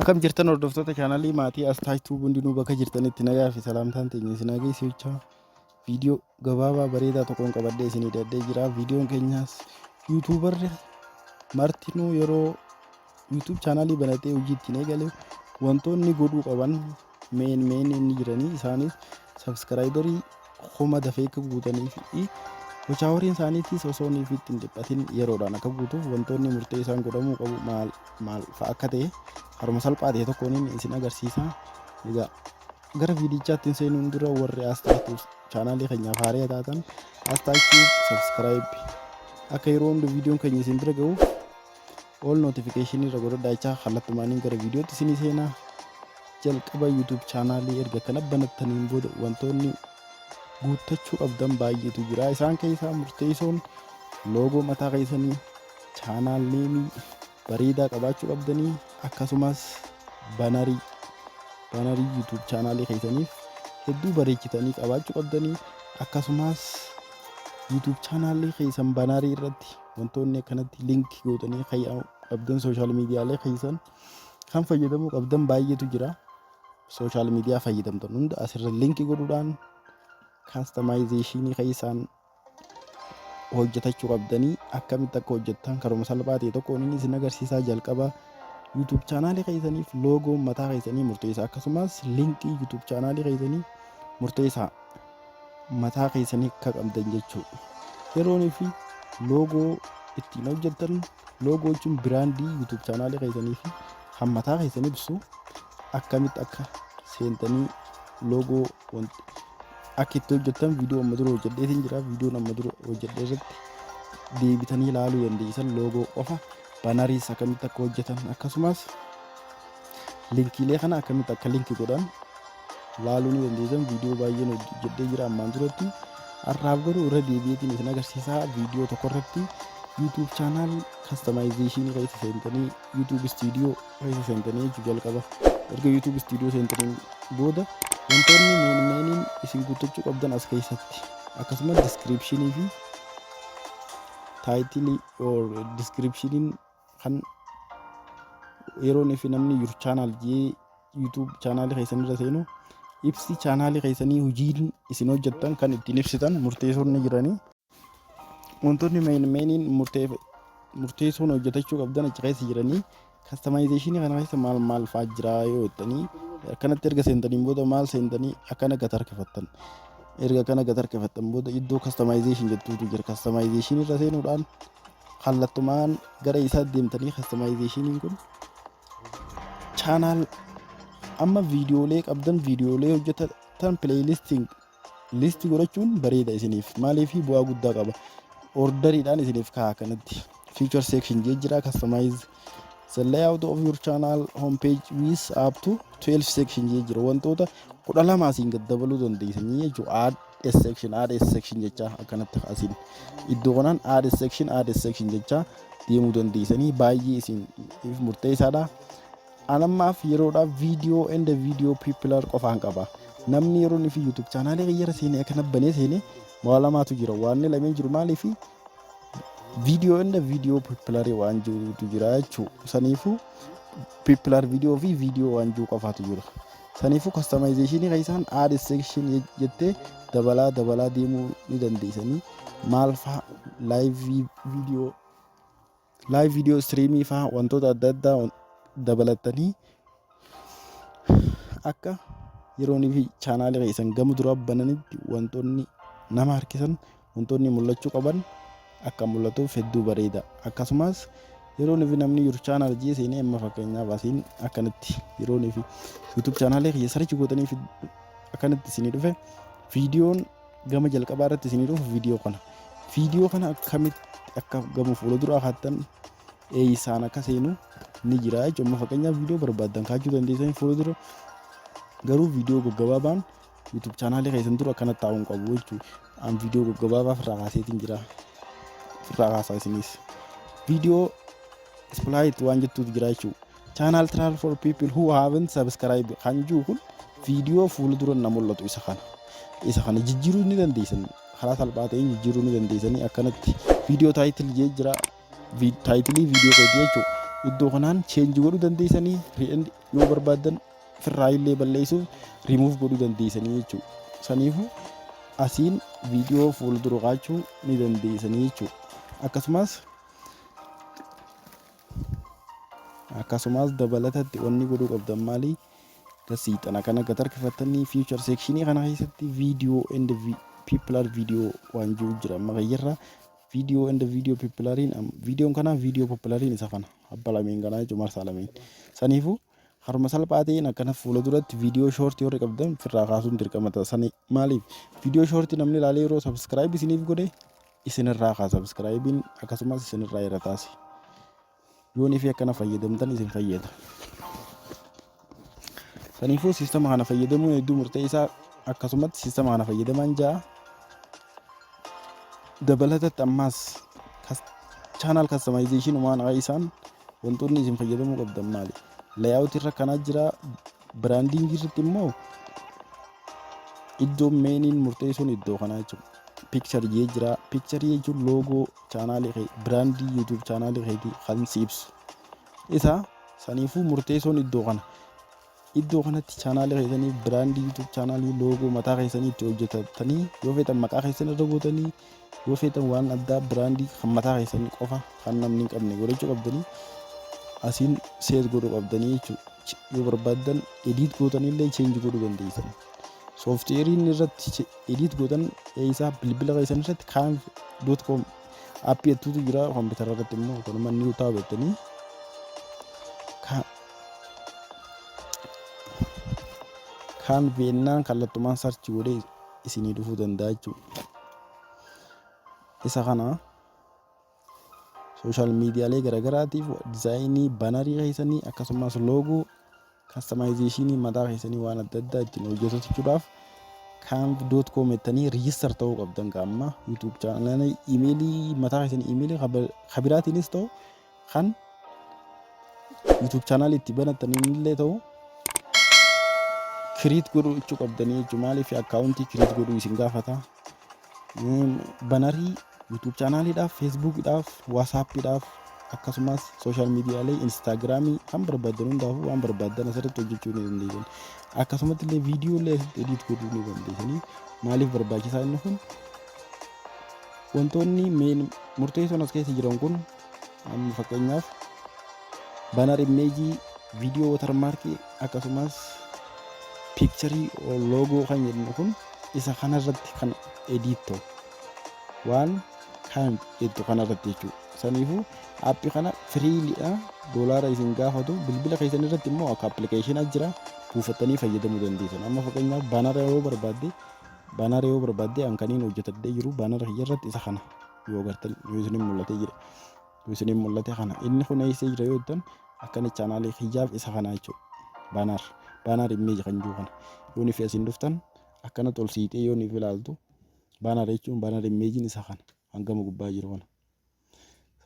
Akkam jirtan, hordoftoota chaanalii maatii Astaachtuu? Hundinuu bakka jirtanitti nagaa fi salaamtaan teenya isin hageessichaa, viidiyoo gabaabaa bareedaa tokkoon qabadhee isinii dhiyaadhee jira. Viidiyoon keenyaas YouTuberri martinuu yeroo YouTube chaanalii banatee hojii ittiin eegale wantoonni godhuu qaban main main inni jiranii, isaanis subscriberii 1000 dafee akka guutanii fi watch houriin isaaniitis osoo inni itti hin dhiphatin yeroodhaan akka guutuuf wantoonni murtee isaan godhamuu qabu maal maal fa'a akka ta'e haruma salphaa ta'e tokkoon inni isin agarsiisa. Egaa gara viidichaatti seenuun dura, warri Astaachtuu chaanaalii keenyaaf haaraa taatan, Astaachtuu subscribe, akka yeroo hunda viidiyoon keenya isin bira ga'uuf all notification irra godhadhaa jechaa, kallattumaaniin gara viidiyootti isinii seenaa. Jalqaba YouTube chaanaalii erga kana banattaniin booda wantoonni guuttachuu qabdan baay'eetu jira. Isaan keessaa murteessoon loogoo mataa keessanii, channel nameii bareedaa qabaachuu qabdanii, akkasumas bannerii YouTube chaanaalii keessaniif hedduu bareechitanii qabaachuu qabdanii, akkasumas YouTube chaanaalii keessan bannerii irratti wantoonni akkanatti link gootanii qabdan, social medialee keessan kan fayyadamuu qabdan baay'eetu jira. Social media fayyadamtan hunda asirra link godhuudhaan customizationii keessaan hojjetachuu qabdanii. Akkamitti akka hojjettan karuma salphaa ta'e tokkoon inni isin agarsiisaa. Jalqaba YouTube chaanaalii keessaniif loogoo mataa keessanii murteessaa, akkasumas linkii YouTube chaanaalii keessanii murteessaa mataa keessanii akka qabdan jechuudha. Yeroonii fi loogoo ittiin hojjettan, loogoo jechuun brandii YouTube chaanaalii keessanii fi kan mataa keessanii ibsu, akkamitti akka seentanii loogoo akka itti hojjettan viidiyoo amma dura hojjedheetiin jira. Viidiyoon amma dura hojjedhee irratti deebitanii ilaaluu dandeessan. Loogoo qofa, banneriis akkamitti akka hojjetan, akkasumas linkiilee kana akkamitti akka link godhan laaluu ni dandeessan. Viidiyoo baay'een hojjedhee jira ammaan duratti. Har'aaf garuu irra deebi'eetiin isin agarsiisaa. Viidiyoo tokko irratti YouTube channel customizationii keessa seentanii, YouTube Studio keessa seentanii jechuu, jalqaba erga YouTube Studio seentanii booda wantoonni main mainiin isin guuttachuu qabdan as keessatti, akkasumas descriptionii fi titleii or descriptioniin kan yeroo fi namni your channel jee YouTube chaanaalii keessan irra seenu, ibsi chaanaalii keessanii, hojiin isin hojjettan kan ittiin ibsitan murteessoon ni jiranii. Wantoonni main mainiin murteessoon hojjetachuu qabdan achi keessa jiranii. Customizationii kana keessa maal maal fa'aa jira yoo jettanii, akkanatti erga seentaniin booda maal seentanii akkana gad harkifattan. Erga akkana gad harkifattan booda iddoo customization jettuutu jira. Customization irra seenuudhaan kallattumaan gara isaa deemtanii, customizationiin kun channel amma viidiyoolee qabdan, viidiyoolee hojjetan playlistiin listii godhachuun bareeda isiniif. Maaliif? Bu'aa guddaa qaba. Orderiidhaan isiniif ka'a. Kanatti feature section jee jira. Customize the layout of your channel homepage with up to 12 section jee jira. Wantoota 12 asiin gad dabaluu dandeessanii jechuudha. Add a section, add a section jecha akkanatti asiin iddoo kanaan add a section, add a section jecha deemuu dandeessanii, baay'ee isiniif murteessaadha. Anammaaf yeroodhaaf video and video popular qofaan qaba. Namni yeroo inni fi YouTube chaanaalii kiyyara seenee akkana banee seenee waa lamaatu jira. Waan lameen jiru maaliifi video and video popular waan jirutu jira jechuudha. Saniifuu popular video fi video waan jiru qofaatu jira. Saniifuu customizationii keessaan add section jettee dabalaa dabalaa deemuu ni dandeessanii. Maal faa? Live video, live video streamii faa, wantoota adda addaa dabalattanii akka yeroonii fi chaanaalii keessan gama duraa bananitti wantoonni nama harkisan, wantoonni mul'achuu qaban akka mul'atuuf hedduu bareeda. Akkasumas yeroonii fi namni your channel jee seenee, amma fakkeenyaaf asiin akkanatti yeroonii fi YouTube chaanaalii kiyya search gootanii fi akkanatti isinii dhufe, viidiyoon gama jalqabaa irratti isinii dhufu viidiyoo kana. Viidiyoo kana akkamitti akka gama fuula duraa kaattan, eeysaan akka seenu ni jira jechuudha. Amma fakkeenyaaf viidiyoo barbaaddan kaachuu dandeessanii fuula dura, garuu viidiyoo gaggabaabaan YouTube chaanaalii keessan dura akkanatti taa'uu hin qabu jechuudha. An viidiyoo gaggabaabaa ofirraa kaaseetiin jira. Ofirraa kaasaa isinis. Video spotlight waan jettuutu jira jechuudha. Channel trailer for people who haven't subscribed kan jiru kun viidiyoo fuula dura na mul'atu isa kana. Isa kana jijjiiruu ni dandeessan. Karaa salphaa ta'een jijjiiruu ni dandeessanii akkanatti. Video title jee jira. Titleii viidiyoo keetii jechuudha. Iddoo kanaan change godhuu dandeessanii, yoo barbaaddan firraa illee balleessuuf rimuuf godhuu dandeessanii jechuudha. Saniifuu asiin viidiyoo fuuldura kaachuu ni dandeessanii jechuudha. Akkasumas dabalatatti wanni godhuu qabdan maali? Gasiixana kana gad harkifattanii feature sectionii kana keessatti video and popular video waan jiru jira. Amma kayyarra video and video populariin, viidiyoon kana video populariin isa kana abba lameen kanaa jechuudha, marsaa lameen. Saniifuu haruma salphaa ta'een akkana fuula duratti viidiyoo shortii warri qabdan firraa kaasuun dirqama ta'a. Sani maaliif? Viidiyoo shortii namni ilaalee yeroo subscribe isiniif godhe isinirraa kaasa subscribeiin, akkasumas isinirraa irra taasi. Yoonii fi akkana fayyadamtan isin fayyada. Saniifuu siistama kana fayyadamuun hedduu murteessaa, akkasumatti siistama kana fayyadaman ja'a. Dabalatatti ammaas channel customization waan isaan wantoonni isin fayyadamuu qabdan maali? Layout irra kanaa jira, branding irratti immoo iddoo mainiin murteessuun iddoo kanaa jechuudha. Picture jee jira. Picture jechuun logo channelii, brandii YouTube channelii keetii kan si ibsu. Isa saniifuu murteessuun iddoo kana. Iddoo kanatti channelii keessanii, brandii YouTube channelii, logo mataa keessanii itti hojjetatanii, yoo feetan maqaa keessan irra gootanii, yoo feetan waan addaa brandii kan mataa keessanii qofa kan namni hin qabne godhachuu qabdanii, asiin set godhuu qabdanii jechuudha. Yoo barbaaddan edit gootanillee change godhuu dandeessan. Softwareiin irratti edit gootan eessaa? Bilbila keessan irratti Canva.com appii jettuutu jira. Koompitara irratti immoo kanuma new tab jettanii Canva jennaan kallattumaan search godhee isinii dhufuu danda'a jechuudha. Isa kana social medialee garaagaraatiif designii bannerii keessanii, akkasumas logo customizationii mataa keessanii waan adda addaa ittiin hojjetachuudhaaf Canva.com jettanii register ta'uu qabdan. Qaama YouTube channelii emailii mataa keessanii, emailii kabiraatiinis ta'u, kan YouTube channelii itti banattaniin illee ta'u, create godhuu jechuu qabdanii jechuudha. Maaliif? Accountii create godhuu isin gaafata. Bannerii YouTube channeliidhaaf, Facebookiidhaaf, WhatsAppiidhaaf, akkasumas social medialee Instagramii kan barbaadan hundaafuu waan barbaadan asirratti hojjechuu ni dandeessan. Akkasumatti illee viidiyoo illee asitti edit godhuu ni dandeessanii. Maaliif barbaachisaa inni kun? Wantoonni main murteessoon as keessa jiran kun amma fakkeenyaaf banner imageii, viidiyoo watermarkii, akkasumas pictureii logo kan jedhamu kun isa kanarratti kan edit ta'u waan kan jettu kanarratti jechuudha. Saniifuu appii kana freelydha, doolaara isin gaafatu. Bilbila keessan irratti immoo akka applicationaa jira, buufattanii fayyadamuu dandeessan. Amma fakkeenyaaf bannera yoo barbaadde hankaniin hojjetadhee jiru bannera kiyya irratti isa kana yoo agartan, yoo isiniin mul'atee jira. Yoo isiniin mul'ate kana, inni kun eessa jira yoo jettan, akkana channelii kiyyaaf isa kana jechuudha. Banner image kan jiru kana yoo nifi asiin dhuftan akkana ol siixee yoo niif ilaaltu, banner jechuun banner imageiin isa kana hangama gubbaa jiru kana.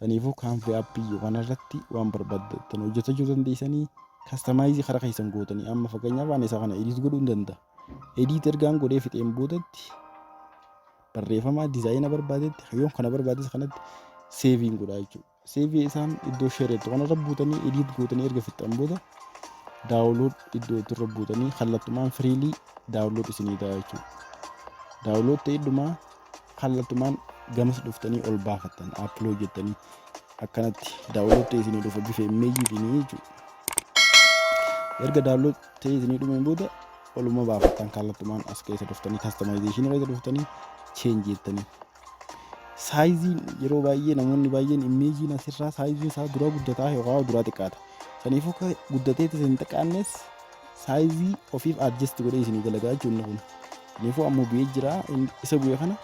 Saniifuu Canva appii kanarratti waan barbaaddan hojjetachuu dandeessanii, customizeii karaa keessan gootanii. Amma fakkeenyaaf waan isa kana edit godhuu hin danda'a. Edit ergaan godhee fixeen boodatti barreeffama designa barbaadetti yoon kana barbaades kanatti saveiin godhaa jechuudha. Saveii isaan iddoo shareettu kanarra buutanii, edit gootanii erga fixan booda download iddoo irra buutanii kallattumaan freely download isinii ta'a jechuudha. Download ta'ee dhumaa kallattumaan gamas dhuftanii ol baafattan, upload jettanii akkanatti download ta'e isinii dhufa bifa imageiitiin jechuudha. Erga download ta'e isinii dhumeen booda oluma baafattan, kallattumaan as keessa dhuftanii customizationii keessa dhuftanii change jettanii. Sizeiin yeroo baay'ee namoonni baay'een imageiin asirraa sizeiin isaa dura guddataa yookaan duraa xiqqaata. Saniifuu akka guddatee isin xiqqaannes sizeii ofiif adjust godhee isinii dalagaa jechuudha kun. Saniifuu ammoo bu'ee jira, isa bu'ee kana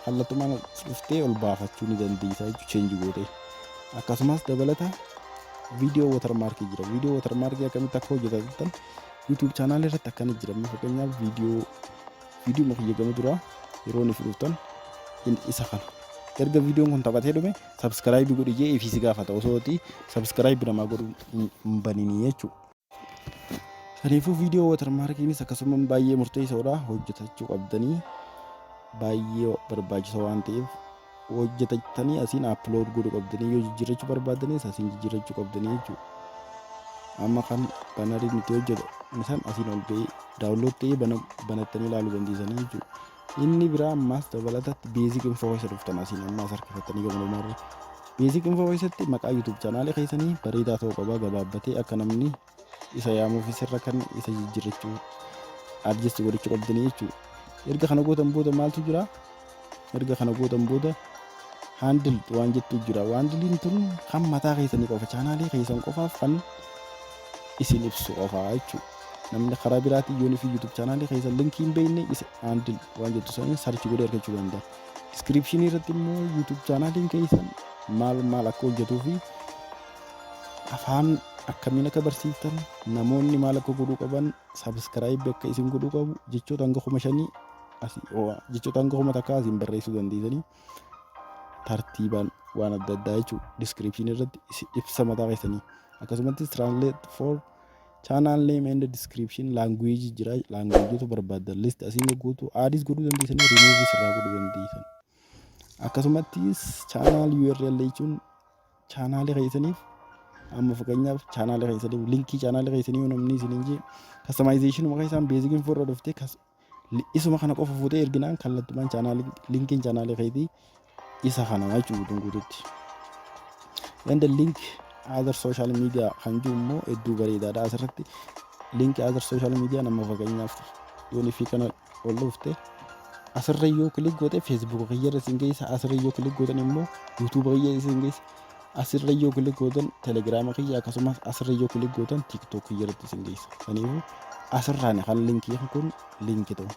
kallattumaan dhuftee ol baafachuu ni dandeessa jechuudha change gootee. Akkasumas dabalata viidiyoo watermarkii jira. Viidiyoo watermarkii akkamitti akka hojjetatan YouTube channelii irratti akkana jira. Amma fakkeenyaaf viidiyoo kiyya gama duraa yeroo inni dhuftan isa kana. Erga viidiyoon kun taphatee dhume subscribe godhi jee ifii si gaafata, osoo subscribe namaa godhu hin baninii jechuudha. Saniifuu viidiyoo watermarkiinis akkasuma baay'ee murteessaadha, hojjetachuu qabdanii, baay'ee barbaachisa waan ta'eef hojjetatanii asiin upload godhuu qabdanii, yoo jijjiirrachuu barbaadanis asiin jijjiirrachuu qabdanii jechuudha. Amma kan bannerii nuti hojjetu isaan asiin ol ba'ee download ta'ee banattanii ilaaluu dandeessanii jechuudha. Inni biraa ammaas dabalatatti basic info keessa dhuftan, asiin ammaas harkifattanii gabanumarra. Basic info keessatti maqaa YouTube channelii keessanii bareedaa ta'uu qaba, gabaabbatee akka namni isa yaamuuf isirra kan isa jijjiirrachuu adjust godhachuu qabdanii jechuudha. Erga kana gootan booda maaltu jira? Erga kana gootan booda handle waan jettu jira. Handleiin tun kan mataa keessanii qofa, channelii keessan qofaaf kan isin ibsu qofaa jechuudha. Namni karaa biraatiin yoonii fi YouTube channelii keessan linkii hin beekne isa handle waan jettu saniin search godhee argachuu danda'a. Descriptionii irratti immoo YouTube channeliin keessan maal maal akka hojjetuu fi afaan akkamiin akka barsiiftan, namoonni maal akka godhuu qaban, subscribe akka isin godhuu qabu, jechoota hanga 5000, jechoota hanga 1000 asiin barreessuu dandeessanii, tartiibaan waan adda addaa jechuudha. Descriptionii irratti ibsa mataa keessanii, akkasumattis translate for channel name and description language jira. Languageoota barbaaddan list asiin guutuu addis godhuu dandeessanii, remove irraa godhuu dandeessan. Akkasumattis channel URL jechuun channelii keessaniif, amma fakkeenyaaf channelii keessaniif linkii channelii keessanii yoo namni isiniin jee, customization maqaa isaan basic info irra dhuftee isuma kana qofa fuutee erginaan kallattumaan channelii linkiin channelii keetii isa kana jechuudha guutuun guututti. And link other social media kan jiru immoo hedduu bareedaadha. Asirratti link other social media nama fakkeenyaaf yoon fi kana ol dhufte, asirra yoo click goote Facebook kiyyarra isin geessa, asirra yoo click gootan immoo YouTube kiyya isin geessa, asirra yoo click gootan Telegrama kiyya, akkasumas asirra yoo click gootan TikTok kiyyarratti isin geessa. Kanaafuu asirraan kan linkii kun linkii ta'u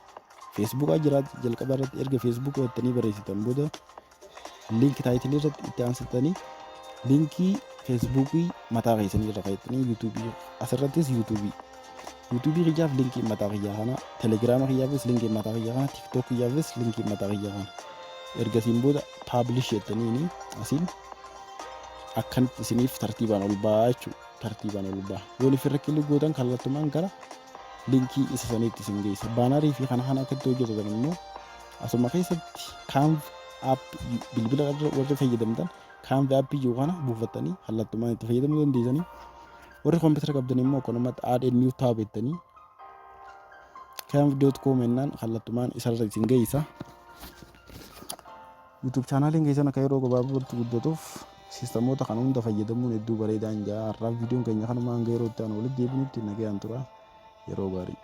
Facebookaa jira. Jalqaba irratti erga Facebook jettanii barreessitan booda link titleii irratti itti aansitanii linkii Facebookii mataa keessanii irra kaa'attanii, YouTubeii asirrattis YouTubeii kiyyaaf linkii mataa kiyyaa kana, Telegrama kiyyaafis linkii mataa kiyyaa kana, TikTok kiyyaafis linkii mataa kiyyaa kana. Ergasiin booda publish jettaniini asiin akkanatti isiniif tartiibaan ol ba'aa jechuudha. Tartiibaan ol ba'a. Yoon ifirra click gootan kallattumaan gara linkii isa saniitti isin geessa. Bannerii fi kana kana akkatti hojjetan immoo asuma keessatti Canva app, bilbila warri fayyadamtan Canva appii jiru kana buufattanii kallattumaan itti fayyadamuu dandeessanii. Warri koompitara qabdan immoo akkanumatti add a new tab jettanii canva.com jennaan kallattumaan isarra isin geessa. YouTube channeliin keessan akka yeroo gabaabatti guddatuuf systemoota kana hunda fayyadamuun hedduu bareedaan jaa. Har'aaf viidiyoon keenya kanuma. Hanga yeroo itti aanu walitti deebinutti nagayaan tura, yeroo gaarii.